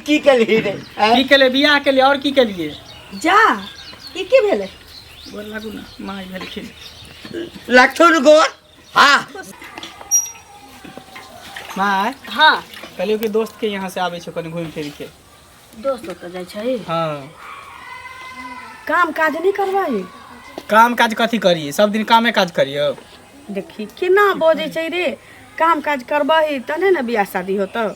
की केलही रे आँय? की केलिए बियाह केलिए और की केलिए जा ई की भेलै गोर लागू ना माय भेलखिन लक्षुन गोर हाँ माय हाँ कहलियौ कि दोस्त के यहाँ से आबै छौ कनि घुमि फिर के दोस्त ओतऽ जाइ छै हाँ काम काज नहि करबै काम काज कथी करियै सब दिन कामे काज करियौ देखी केना बजै छै रे काम काज करबही तहने ने बियाह शादी होतौ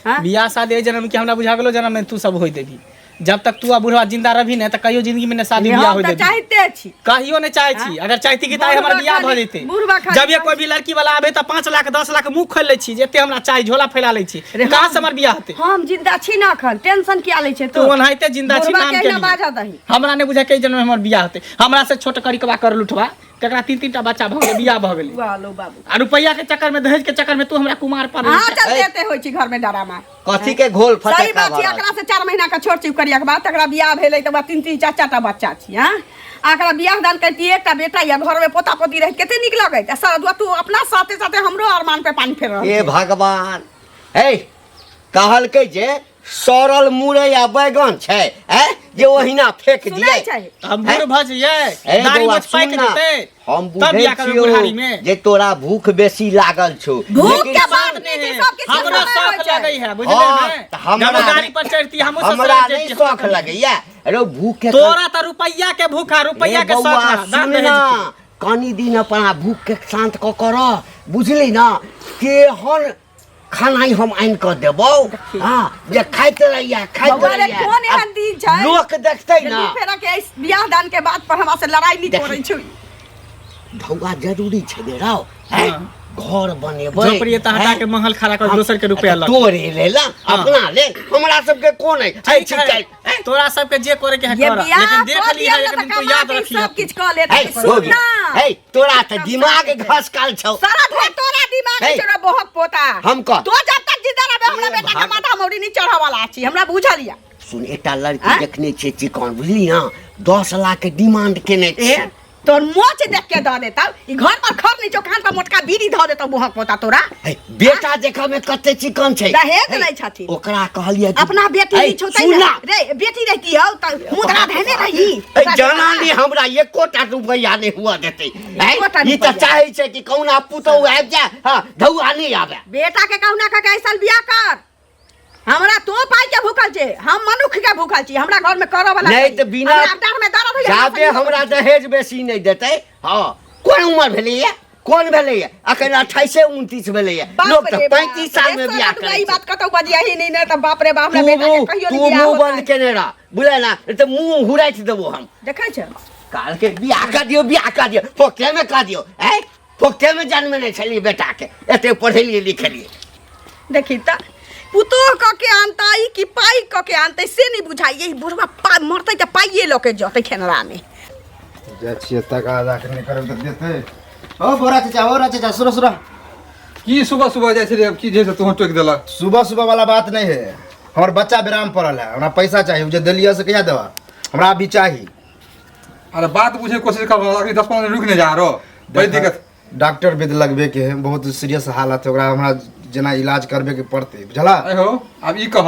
हाँ? बियाह शादी एहि जन्म के हमरा बुझा गेलो जन्म में तू सब होई देबी जब तक तू आ बुढ़वा जिंदा रहबी ने तऽ कहियो जिंदगी में ने शादी बियाह हम होई तऽ देबी चाहिते छी कहियो नहीं चाहे छी अगर चाहती कि तऽ आइ हमर बुढ़बा बियाह भऽ खाली- जेतै बुढ़बा खाली जब ये कोई भी लड़की वाला आबे तऽ 5 लाख 10 लाख मुँह खोलि लै छी जते हमरा चाही झोला फैला लै छी रे कहाँ से हमर बियाह हेतै हम जिंदा छी ना अखन टेंशन किया लै छै तू ओनाहिते जिंदा छी बुढ़बा नाम के के अहिना लिए बाजऽ दही हमरा नहि बुझा के जन्म में हमर बियाह हेतै हमरा से छोट करिकबा कर लुठवा तकरा तीन तीन टा बच्चा भऽ गेलै बियाह भऽ गेलै वाह लो बाबू आ रुपैया के चक्कर में दहेज के चक्कर में तू हमरा कुमार पर हाँ चलते एते होइ छै घर में डरामा कथी के घोल सही फटका बात छै भरल? एकरा से 4 महीना के छोट छै करिया के बाद तकरा बियाह भेलै तऽ तीन तीन चार चार टा बच्चा छी हाँ आ एकरा बियाह दान करती एकटा बेटा या घर में पोता पोती रहे कते नीक लगैत आ सारा तू अपना साथे साथे हमरो अरमान पे पानी फेर रहल हे छै। भगवान हे कहलकै जे सड़ल मुरई आ बैगन छै हैं जे ओहिना फेंक सुनै दियै छै हम बूढ़ भऽ जइयै ए दाढ़ी बौआ, मोछ पाकि सुन ना, जेतै हम तब बुझै बियाह करबै छियौ बुढ़ारी में जे तोरा भूख बेसी लागल छौ भूख लेकिन के बात शौक नहि नहि छै, है सब किछु हमरो समय शौक होइ छै। लगै है बुझले हाँ, ने तऽ हमरा जब गाड़ी पर चढ़ती हमहूँ हमरा ससुराल नहि जैती शौख लगैया अरे भूख के तोरा तऽ रुपैया के भूख है रुपैया ए के शौक बौआ, है दान सुन दहेज ना के। कनी दिन अपना भूख के शांत कऽ कऽ रह बुझली ना केहन खाना हम आनि कऽ देबौ हाँ जे खाइत रहिया खाइत बौआ रे, रहिया कोन एहन दिन छै? लोक देखतै जे ना दू फेरा के एहि बियाह दान के बात पर हमरा से लड़ाई नहीं देखी। करै छै धौआ जरूरी छै ने रौ हैं? हाँ। घर बनेबै झोपड़ी तऽ हटा के महल खड़ा कर दोसर के रुपया लग तोरे ले ला अपना ले हमरा सबके कोन है है ठीक है, छिकै तोरा सबके जे करे के है ये कर बियाह लेकिन देख कऽ ली दिअ है ने एक तऽ दिन तू कमा याद के रखिए सब किछु कऽ लेत है सुन हो गेल। ना है तोरा तऽ दिमाग घसकल छौ सारा धर तोरा दिमाग हे। छै रे बहुत पोता हम कह। तो जब तक जिंदा रहबे हमरा हे बेटा के भाग। माथा मौरी नहीं चढ़ा वाला छी हमरा बुझल या सुन एकटा लड़की आँय? देखने छियै चिकन बुझली ना 10 लाख के डिमांड केने ए छियै तोर मोच देख के दऽ देतौ ई घर पर खर नहीं छौ कान पर मोटका बीड़ी धऽ देतौ मुहक पोता तोरा है, बेटा देखऽ में कते चिकन छै दहेज है, लै छथिन। ओकरा कहलियै कि- अपना बेटी है, नहीं छौ तै सुन ने ना। रे बेटी रहती हौ त मुद्रा धेने रही है, जाना नहीं हमरा एकोटा रुपैआ नहीं हुआ देतै है, एकोटा ई तऽ रुपैआ। चाहै छै कि कहुना पुतहु आबि जाय हँ धौआ नहि आबे बेटा के कहुना कह के ऐसा बियाह कर हमरा तो पाई के भूखल छे हम मनुख के भूखल छी हमरा घर में करऽ वाला नहीं तऽ बिना हमरा डाँड़ में दर्द होइया जाबे हमरा दहेज बेसी नहीं देतै हँ कोन उम्र भेलैया कोन भेलैया अखन 28 29 भेलैया बाप लोक तऽ रे बाप, 35 साल में रे बियाह साला, करै ई छै बात कतौ बजियाही नहीं ने तऽ बाप रे बाप हमरा तू बेटा के मुँह कहियो तू नहीं बियाह मुँह बंद होतै। केने रह बुझले ना तऽ मुँह हुराइट देबो हम देखै छ काल के बियाह कऽ दियौ बियाह कऽ दियौ फोकटे में कऽ दियौ ऐ फोकटे में जन्मे नहि छलियै बेटा के एते पढ़ेलियै लिखेलियै देखी तऽ पुतोह कऽ के आनतै कि पाइ कऽ के आनतै से नहि बुझाइए ई बुढ़वा पा मरतै तऽ पाइए लऽ के जतै खेनरामे जाइ छियै तकादा के नहि करब तऽ देतै ओ बोरा चाचा, ओ बोरा चाचा, सुनो सुनो। की सुबह सुबह जाइ छलियै की जे से तोहर टोकि देलक? सुबह सुबह वाला बात नहीं है, हमर बच्चा विराम पड़ल है, हमरा पैसा चाहिए। उ जे देलियै से कहिया देबा? हमरा अभी चाही। अरे बात बुझे के कोशिश कर, अखनी 10-15 दिन रुकि नहि जा रो, बड़ी दिक्कत। डॉक्टर विद लगबे के है, बहुत सीरियस हालत है, ओकरा हमरा जेना इलाज करबे के पड़तै, बुझला? अहो आब ई कह,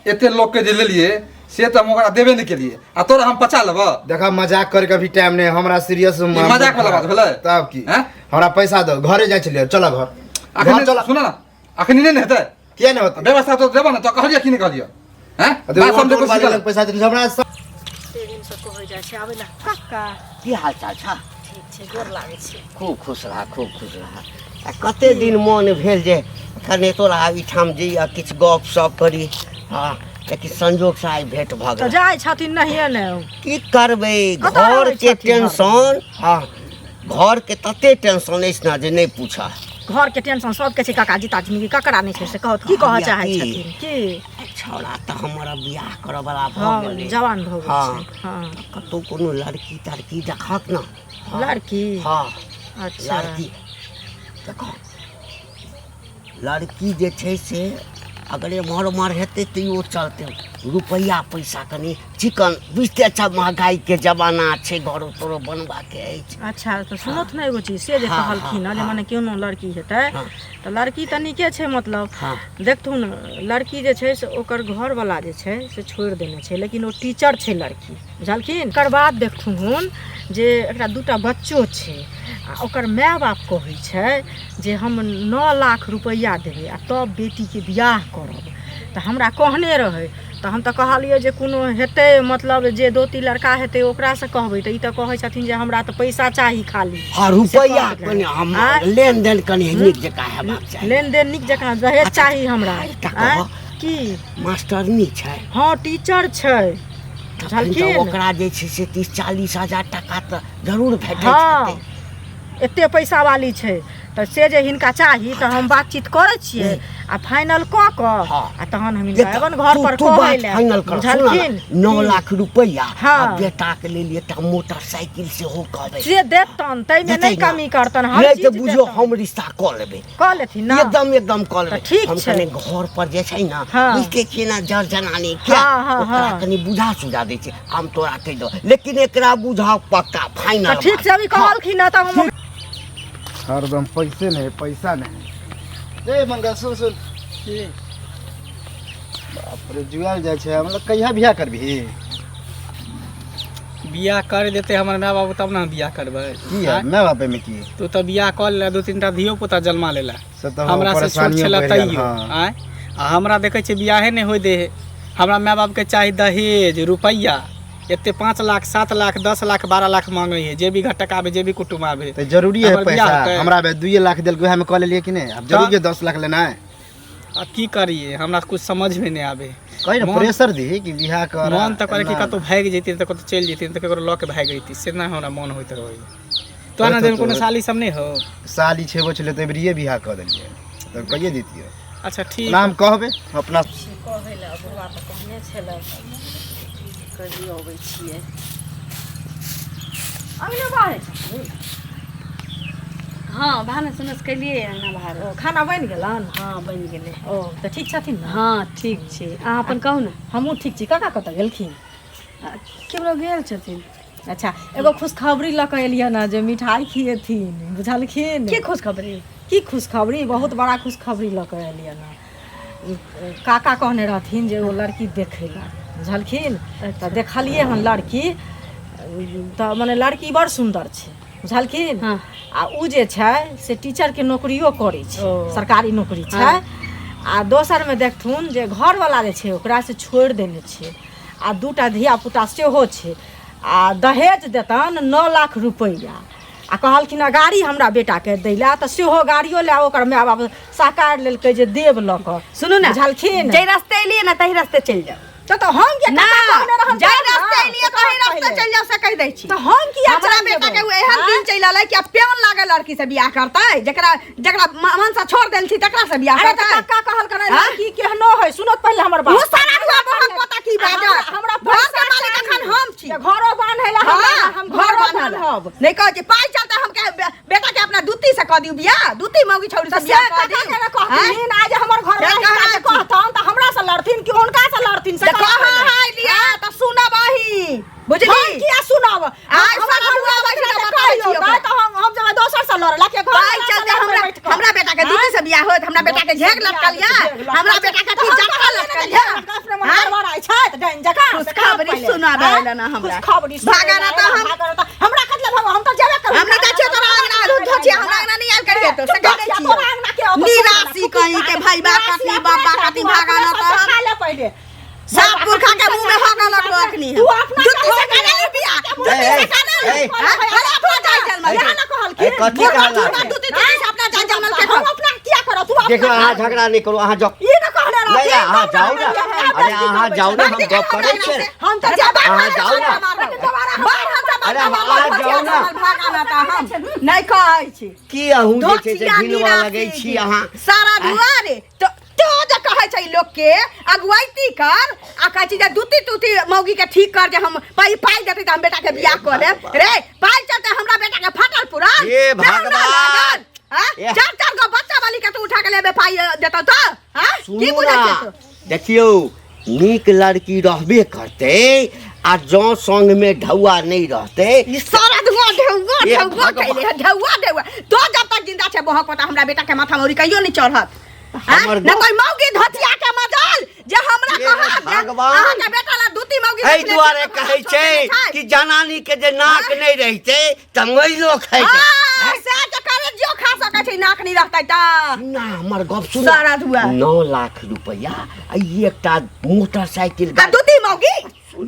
एते लोग के जे लेलिए से तऽ हम ओकरा देबे नहि केलिए आ तोरा हम पचा लेबऽ? देखा, मजाक करे के अभी टाइम नहीं, हमरा सीरियस। ई मजाक वाला बात भेलै? तब की? हैं? हमरा पैसा दो, घरे जाइ छलियै, चल घर। अखन घर चल। सुन ना, अखनी नहि ने हेतै। किया नहीं होतै? व्यवस्था तो देबऽ ने, तो कहलियै कि नहि कहलियै हैं? बात समझे कोशिश कर। पैसा देने हमरा सब दिनसँ कहै जाइ छै आबै लए काका। की हाल चाल छ? ठीक छै, गोर लागै छै। खूब खुश रह, खूब खुश रह। आ कते दिन मन भेल जे कने तोरा एहिठाम जइया, किछु गप सप करी। हँ, लेकिन संजोगसँ आइ भेंट भऽ तऽ गेल। जाइ छथिन नहिए ने। की करबै, कतऽ रहै घरके छथिन घर? टेंशन। हँ, घरके तते टेंशन अछि ने जे नहि पूछऽ। घरके टेंशन सबके छै काका, जीता जिंदगी ककरा नहि छै से कहू तऽ, की कहऽ कहलियै चाहै की? छथिन की? छौड़ा तऽ हमर आब बियाह करऽ बला भऽ गेलै। जवान भऽ गेल छै हँ। कतहु कोनो लड़की तड़की देखहक ने। हँ। लड़की? हँ। अच्छा। लड़की देखो, लड़की जे छै से अगर एम्हर ओम्हर हेतै तैयो चलतै। रुपैआ पैसा कनि चिकन बुझते छ, महगाई के जमाना छै, घरो तोरो बनबाके अछि। अच्छा तऽ सुनत ने एगो चीज से जे हाँ, कहलखिन हाँ, जे हाँ। मने केहनो लड़की हेतै हाँ। तऽ लड़की तऽ नीके छै, मतलब हाँ। देखथुन लड़की जे छै से ओकर घरवला जे छै से छोड़ि देने छै, लेकिन ओ टीचर छै लड़की, बुझलखिन। ओकर बाद देखथुन जे एकरा दूटा बच्चो छै आ ओकर माय बाप कहै छै जे हम 9 लाख रुपैआ देबै आ तब बेटीके बियाह करब। तऽ हमरा कहने रहै तऽ हम तऽ कहलियै जे कोनो हेतै मतलब जे दोती लड़का हेतै ओकरासँ कहबै, तऽ ई तऽ कहै छथिन जे हमरा तऽ पैसा चाही खाली। हाँ, रुपैआ से कनि हम आँय? लेनदेन कनि नीक जकाँ हेबाक चाही। लेनदेन नीक जकाँ दहेज चाही हमरा। एकटा आँय? कहऽ। की मास्टरनी छै? हँ, टीचर छै। तखन तऽ बुझलखिन? ओकरा जे छै से 30-40 हजार टाका तऽ जरूर भेटैत हँ, हेतै। एते पैसा वाली छै, तऽ से जे हिनका चाही तऽ हम बातचीत करै छियै आ फाइनल कऽ कऽ हाँ। आ तहन हम हिनका देख, एबन घर तू पर तू कहै बात लए। फाइनल कर, सुन ना, बुझलखिन? 9 की? लाख रुपैआ हाँ। आ बेटाके लेल एकटा मोटरसाइकिल सेहो कहबै। से देतन, ताहिमे देतै नहि ना? कमी करतन, हर नहि तऽ चीज बुझियौ देतन। हम रिश्ता कऽ लेबै। कऽ लेथिन ना? एकदम एकदम कऽ लेबै। तऽ ठीक हम छै। कनि घर पर जे छै ने, हाँ। बुझते छियै ने जर जनानी के, हाँ, हाँ, ओकरा हाँ। कनि बुझा सुझा दै छियै, हम तोरा कहि देबौ, लेकिन एकरा बुझाउ पक्का फाइनल। तऽ ठीक छै, अभी कहलखिन हँ तऽ हम हरदम पैसे नहीं, पैसा नहीं। ए मंगल, सुन सुन, बाप रे, जुआल जाइ छै। मतलब कहिया बियाह करबिही? बियाह कर देते हमर माय बाबू तब ने हम बियाह करबै। की है माय बाप में की? तू तऽ बियाह कऽ लेला, 2-3 टा धियो पुता जन्मा लेला, से तऽ हमरा से छोट परेशानियो छला बढ़ि गेल, तैयो। हाँ। आँय, आ हमरा देखै छियै बियाहे नहि होइ दे है। हमरा माय बापके चाही दहेज रुपैआ एते 5 लाख 7 लाख 10 लाख 12 लाख मांगे है, जे भी घटक आबे जे भी कुटुम्ब आबे। तऽ जरूरी है हमर बियाह पैसा? होतै। हमरा बे 2 लाख देलकै, उएह में कऽ लेलियै कि नहि? आब जरूरी है 10 लाख लेनाइ? आ की करिए, हमरा कुछ समझ में नहि आबे। कही ने प्रेशर दी कि बियाह कर। मन तऽ करे कि कतहु भागि जैती तऽ कतहु चलि जैती तऽ ककरो लऽ के भागि जैती, से नहि हमरा मन होइत रहै। तोरा होइत नजरिमे कोनो होतौ। साली सब नहि हो? साली छेबो छलै तऽ एबरिये बियाह कऽ देलियै, तऽ कहिए दितियै। अच्छा ठीक। नाम कहबै अपना कहै लए बुढ़वा तऽ कहने छलै, कहियो अबै छियै अङ्गने बाहर छथिन। हँ, भानस उनस केलियै अंगना बाहर। ओ खाना बनि गेलन? हँ, बनि गेलै। ओ तऽ ठीक छथिन ने? हँ, ठीक छी। अहाँ अपन कहू ने। हमहूँ ठीक छी। काका कतऽ गेलखिन? केम्हरो गेल छथिन। अच्छा, एगो खुशखबरी लऽ कऽ एलियन हँ जे मिठाई खिएथिन, बुझलखिन? की खुशखबरी? की खुशखबरी, बहुत बड़ा खुशखबरी लऽ कऽ एलियन हँ। काका कहने रहथिन जे ओ लड़की देखै लए, बुझलखिन? तऽ देखलियै हन लड़की तऽ मने लड़की बड़ सुन्दर छै, बुझलखिन? हाँ। आ उ जे छै से टीचरके नौकरियो करै छै, ओ। सरकारी नौकरी छै। आ दोसरमे देखथुन जे घरवला जे छै ओकरा से छोड़ि देने छै आ 2टा धिया पुता सेहो छै आ दहेज देतन 9 लाख रुपैआ आ कहलखिन हँ गाड़ी हमरा बेटाके दै लए, तऽ सेहो गाड़ियो लए ओकर माय बाप साकार लेलकै जे देब लऽ कऽ। सुनू ने, बुझलखिन? जाहि रास्ते एलियै ने ताहि रास्ते चलि जाउ। तऽ हम किया? ना, काका कहने रहन जाहि तब ने, रास्ते एलियै तऽ ताहि रास्ते पहिले। चलि जाउ, से कहि दै छी। तऽ हम किया हमरा चलि बेटा के जेबै? ओ एहन आँय? दिन चलि एलै कि आब प्यान लागल लड़की से बियाह करतै, जकरा जकरा मनसँ छोड़ देल छी तकरा से बियाह अरे तऽ करतै। काका कहलकन आँय? लड़की केहनो है, सुनत पहिले हमर बात। ओ सारा रुआ बहक पोता की बाजत? हमरा घर के पैसा मालिक चाही। एखन हम छी। जे घरो बान्है लए हाँ, हम घर घरो बान्हल। बान्हब। नहि कहै छी पाइ चलते हम के बेटा के अपना दूती से कऽ दियौ बियाह, दूती मौगी छौड़ी से तऽ से बियाह कऽ काका दियौ। के ने कहथिन, आइ जे हमर घर से हिनका जे कहै छी। कहतन तऽ हमरा से लड़थिन कि हुनका से लड़थिन, से तऽ कहऽ कहाँ पहिले। है लिया तऽ सुनब अहीं, बुझली? हम किया सुनब? आइ हमर सारा घर रुआ वाला बैठ के कऽ बताबै कहियौ, छी ओकरा। तऽ हम जेबै दोसर से लड़ऽ ला के घर पाइ वाला से चलते लड़बै हमरा बैठ कऽ। हमरा बेटा के दूती से बियाह होत, हमरा बेटा के झेग लटकल या, हमरा बेटा के तऽ की हम जटका कहलियै ने लटकल जे या। झेग लटकल अपने मन आँय? गड़बड़ाइ छथि, डाइन जकाँ, से कहब खुशखबरी पहिले। सुनाबै आँय? एलै ना हमरा। खुशखबरी सुनाबै भागा ना तऽ एलै, भागा ना तऽ हमरा कथी लए भागब? हम तऽ जेबे करब। हम नहि जाइ छियौ तोरा अंगना, धो छियै, हमरा अंगना नहि आयल करिहे तो, से कहि दै छियौ। तोरा अंगना के औतो, निराशी कहीं के भाई बा कथी, बाबा कथी, भागा ना तऽ हम खा ले पहिले। सात पुरखा के मुंह में हगा लगलो अखनी। तू अपना जुत्ती से काने ली बियाह, जुत्ती से काने ली। ए, हाँ? अरे अपना जाय जलमल, यहाँ ना कहलखिन। ए, कथी मुर्खा कहला? चूड़ा दूती दूती से अपना जाय जलमल के हम अपना किया करब? तू अपना देखो, अहाँ कर। झगड़ा नहीं करू, अहाँ जाओ। ई ना कहने नहीं, रहथिन, अहाँ तब जाओ ना ना। हम अरे अहाँ जाओ ना, हम गप करै छियै। हम तऽ जेबे अहाँ करब, जाओ ना। लेकिन दोबारा हम बाहर हम सब अरे अहाँ जाओ ना। भागा ना तऽ हम नहि कहै छी। की अहूँ जे छै से धोतिया घिनवा लगै निराशी छी अहाँ? सारा दुआरे तो तो जे कहै छै लोक के अगुवाइती कर आ कहै छै जे दूती तूती मौगी के ठीक कर जे हम पाइ पाइ देतै तऽ हम बेटा के बियाह कऽ लेब। रे पाइ चलते हमरा बेटा के फाटल पुरान हे बेहुना भगवान! लागल। हाँ? एह। चार चार गो बच्चा वाली के तू उठा के लेबे पाइ देतौ तऽ हाँ? की सुनू बुझै ना, छियै तू? देखियौ नीक लड़की रहबे करतै आ जँ संगमे ढौआ नहि रहतै। ई सारा धुआं ढौआ हे ढौआ भगवान। कैले है ढौआ ढौआ तो जब तक जिंदा छै बहक पता हमरा बेटा के माथा मौरी कहियो नहीं चढ़त। हाँ? हमर न कोई मौगी धतिया के मजाल जे हमरा हे कहा जे भगवान। अहाँ के बेटा ला दूती मौगी एहि देखले छी दुआरे तऽ कहै छोड़ छै देने छै। कि जनानी के जे नाक नहि रहितै तऽ मैलो खैतै। हाँ, से तऽ करे जो खा सकै छै नाक नहीं रहतै तऽ ना हमर गप सुन। सारा धुआं। 9 लाख रुपया आ ई एकटा मोटरसाइकिल आ दूती मौगी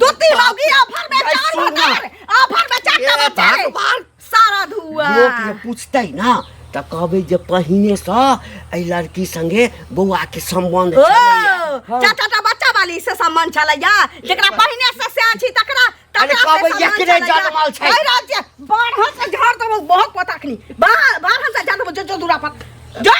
दूती मौगी ऑफर में अरे चार सुन ना। भतार ऑफर में चार हे टा बच्चा रे। भगवान। सारा धुआं। लोक जे पुछतै ना तऽ कहबै जे पहिनेसँ एहि लड़की संगे बौआके सम्बन्ध ओ छलैया। चाचा टा बच्चा वाली से सम्बन्ध छलैया जेकरा पहिने से से छी तकरा अरे तकरा से कहबै सम्बन्ध एकरे छलैया। जनमल छै। एहि राज्य बारह से झाड़ देबौ बहुत पता खनी बारह से झाड़ देबौ जो जो दूरा पर जा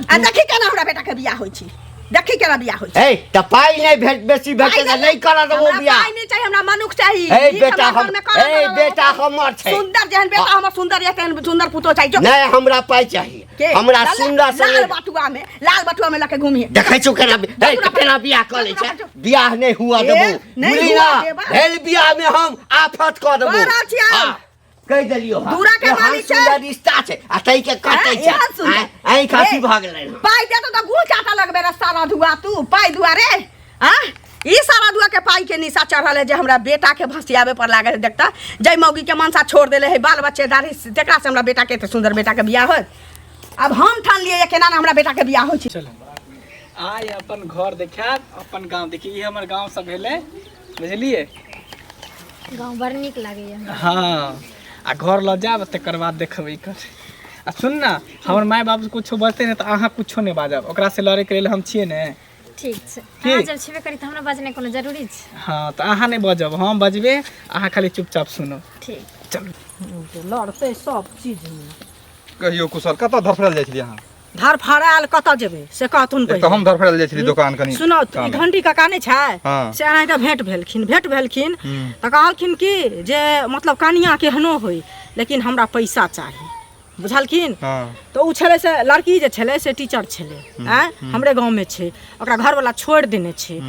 आ देखी केना हमरा बेटा के बियाह होइ छी देखी केना बियाह होइ छी। ए तऽ पाइ नहि भेट बेसी भेटै तऽ नहि करऽ देबौ हमरा बियाह। पाइ नहि चाही हमरा मनुख चाही। ए नीक बेटा हमरा हम घरमे करऽ ए देबौ। बेटा हमर छै। सुंदर जेहन बेटा हमर सुंदर यऽ तेहन सुंदर पुतोह चाही जो। नहि हमरा पाइ चाही। के? हमरा लाल- सुंदर लाल संगे बटुआ में लाल बटुआ में लके घूमिए। देखै छौ केना ए, केना बियाह कऽ लै छै। बियाह नहि हुआ ए, देबौ नहि बुझली हुआ ना देबा। भेल बियाह में हम आफत कऽ देबौ। कऽ रहल छी हम। हाँ, कहि देलियौ हँ। दूरा के एहन मालिक छै। सुंदर रिश्ता छै आ तै के कटै छै। एहन सुंदर। आँखि अथी ए, भऽ गेलै हँ। पाइ देतो तऽ गुड़ चाटा लगबे रे सारा धुआ तू पाइ दुआरे आँ ई सारा धुआ के पाइ के निशा चढ़ल है जे हमरा बेटा के भसियाबे पर लागल है। देखता जै मौगी के मनसा छोड़ देले है बाल बच्चेदारी तेकरा से हमरा बेटा के एते सुंदर बेटा के बियाह होत। अब हम ठान लिए केना ने हमरा बेटा के बियाह होइ छै। चलू आइ अपन घर देखायब अपन गाँव देखी ई हमर गाँव सब भेलै बुझलियै। गाँव बड़ नीक लागैया। हाँ आ घर लऽ जायब तकर बाद देखबै एकर। आ सुन ना हमर माय बाप कुछो बजतै ने तऽ अहाँ कुछो नहि बाजब ओकरा से लड़ैके लेल हम छियै ने। ठीक छै की? अहाँ जब छेबे करी तऽ हमरा बजनाइ कोनो जरूरी छै? हाँ तऽ अहाँ नहि बजब हम बजबै अहाँ खाली चुपचाप सुनब। ठीक। चलू। लड़तै सब चीजमे। कहियो कुशल कतऽ धरफड़ायल जाइ छलियै अहाँ? धरफड़ायल कतऽ जेबै से कहथुन एक तऽ पहिले। हम धरफड़ायल जाइ छलियै दोकान कनी सुनौ काम। ई घंटी काका नहि छै हाँ। से एनाहिते भेंट भेलखिन तऽ कहलखिन कि जे मतलब कनिया केहनो होइ लेकिन हमरा पैसा चाही बुझलखिन। हाँ। तऽ ओ छलै से लड़की जे छलै से टीचर छलै आँय हमरे गाँवमे छै ओकरा घरवला छोड़ि देने छै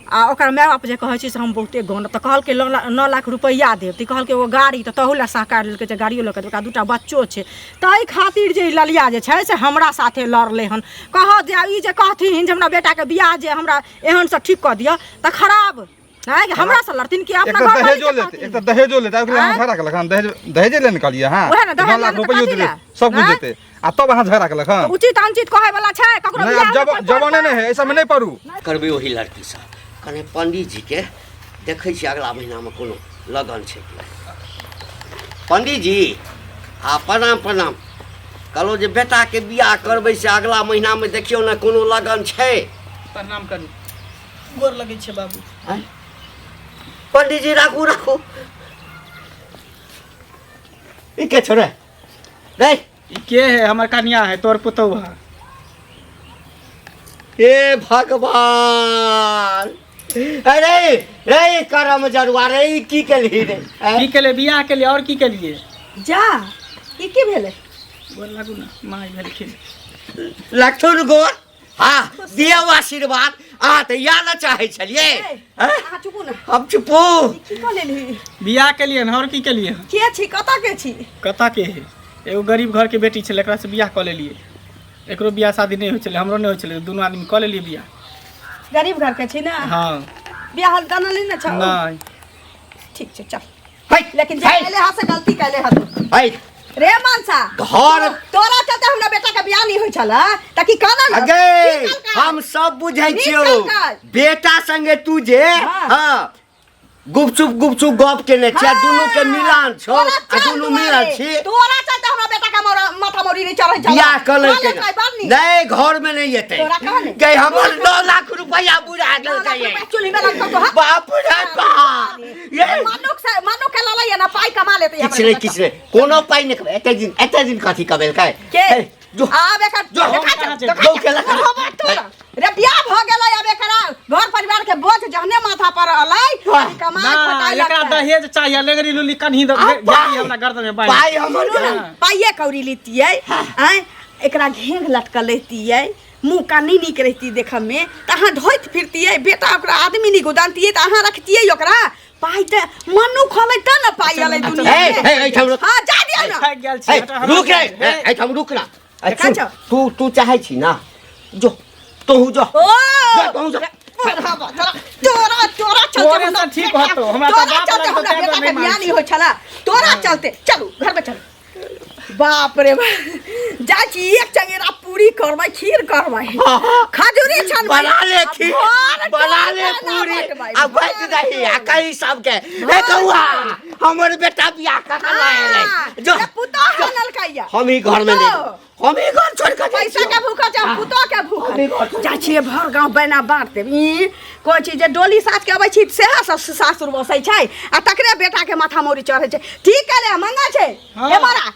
आ ओकर माय बाप जे कहै छै से हम बहुते गाँव तऽ कहलकै 9 लाख रुपैआ देब तऽ कहलकै एगो गाड़ी तऽ तहू लए सहकार लेलकै जे गाड़ियो लऽ कऽ देब ओकरा 2टा बच्चो छै ताहि खातिर जे ई ललिया जे छै से हमरा साथे लड़लै हन। कहत जे ई जे कहथिन जे हमरा बेटाके बियाह जे हमरा एहनसँ ठीक कऽ दिअ तऽ खराब नहि कि हमरा से लड़थिन कि एक अपना तऽ घरवाली दहेजो से लेतै कहथिन? एक तऽ दहेजो लेतै ओकरा अहाँ आँय? झगड़ा केलक हन दहेजे ले निकालियै अहाँ। ओएह ने, दहेज 9 लाख लेने तऽ रुपैयो कथी देतै लए? सब कुछ आँय? देतै आ तब अहाँ झगड़ा केलक हन। उचित अनुचित कहै वाला छै ककरो नहि बियाह आब मे कोइ जवाने पड़तै? नहि है एहि सबमे नहि पड़ू। करबै ओहि लड़कीसँ कने पंडीजीके देखै छियै अगला महीनामे कोनो लगन छै कि नहि। पंडीजी आ प्रणाम प्रणाम। कहलहुँ जे बेटाके बियाह करबै से अगला महीनामे देखियौ ने कोनो लगन छै। प्रणाम करू गोर लगै छै बाबू। पंडीजी राखू राखू। ई के छौ रे? रे ई के है? हमर कनिया है तोर पुतौह है। हे भगवान अरे रे करम जरुआ रे ई की केलही रे? की केलिए बियाह केलिए और की केलिए? जा ई की भेलै? गोर लागू ना माय भेलखिन। लखुन गोर हाँ दियौ आशीर्वाद। अहाँ तऽ इएह ने चाहै छलियै। अहाँ चुपू ने। हम चुपू। की कऽ लेलही? बियाह केलियै और की केलियै? के छी कतऽ के छी? कतऽ के है एगो गरीब घर के बेटी छलै एकरा से बियाह कऽ लेलियै। एकरो बियाह शादी नहि होइ छलै हमरो नहि होइ छलै दुनू आदमी कऽ लेलियै बियाह। गरीब घर के छी ने? हाँ। बियाह जानली ने छौ? नहि। ठीक छै चल। लेकिन जे कैले हा से गलती कैले हा तू। रे मनसा घर तोरा चलते हमरा बेटा के बियाह नहीं होइ छला त की कहना अगे हम सब बुझै छियौ बेटा संगे तू जे हां गुपचुप गुपचुप गप केने छी आ दुनू के मिलान छौ आ दुनू मिलल छी। तोरा चलते हमरा बेटा के माथा मौरी नहीं चढ़ै छला। बियाह कऽ लेलकै नहीं घर में नहीं एतै गई हमर 9 लाख रुपया बुरा देलकै। चूल्ही में लगतौ तोहर। बाप रे बाप ये मनुख से मनुख के ललैया ना पाइ कमा लेतै। किछु नहि किछु नहि कोनो पाइ नहि कमेलकै। एते दिन कथी कमेलकै? के जो आब एकर जो देखा चल रे बियाह भ गेलै आब एकरा घर परिवार के बोझ जहने माथा पर अलै कमाई खटाई एकरा दहेज चाहिए लेंगरी लुली कन्ही द गाड़ी हमरा गर्दन में पाइ हमर पाइए कौड़ी लितियै आँय एकरा घेंघ लटकल लेतियै मुँह कान नहि नीक रहितियै देखऽमे तऽ अहाँ ढोइत फिरतियै बेटा ओकरा आदमी नीक उदानतियै तऽ अहाँ रखतियै ओकरा पाइ तऽ मनु खोलै तऽ ने पाइ अलै दुनिया हे, हे, एहिठाम रुक। हाँ जा दियौ ने थाकि गेल छी हे, हटा, हमरा रुक रे हे, एहिठाम रुक ना ए, का सुन, छौ? तू तू चाहै छी ना जो तोहू जो ओ जा, तोहू जो तोरा तोरा तोरा चलते तोरे हमरा से ठीक होतो, हमरा तऽ तोरा बाप चलते लगतो हमरा तें बेटा नहि के बियाह मानै नहीं होइ छला तोरा चलते चलू घर में चलू बाप रे बाप जाइ छी एक चंगेरा पूरी करबै खीर करबै खजूरी छनबै बना ले खीर भर बना ले टोल पूरी बटबै, आ बैठ रही आ कही सबके हे कौआ हमर बेटा बियाह कऽ के लायल हाँ, जो जे पुतोह आनलकैया हम ही घर में पुतोह। नहीं हम ही घर छोड़ के जाइ पैसा छियौ। के भूखल छै हम पुतोह के हम ही घर भूखल छोड़ जाइ छियै भर गाँव बैना बाँट देब ई कहै छी जे डोली साँझ के अबै छी सेहा सब सासुर बसै छै आ तकरे बेटा के माथा मौरी चढ़ै छै ठीक केले मंगा छै हाँ। हे बड़ा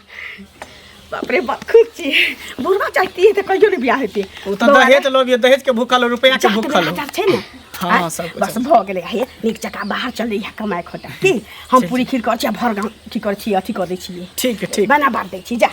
बाप रे बाप खुश छी बुढ़वा चाहिए तऽ कहियो नहि बियाह हेतै ओ तऽ दहेज लोभी है, दहेज के भूखल हो, रुपया के जात भूखल हो। बेटा छै ने हाँ, आँय? सब कुछ बस भऽ गेलै हे नीक जकाँ बाहर चल जइहे कमाइ खोटा की हम पूरी खीर करै छी आ भर गाँव की करै छी अथी कऽ दै छियै ठीक ठीक बना बाँट दै छी जा।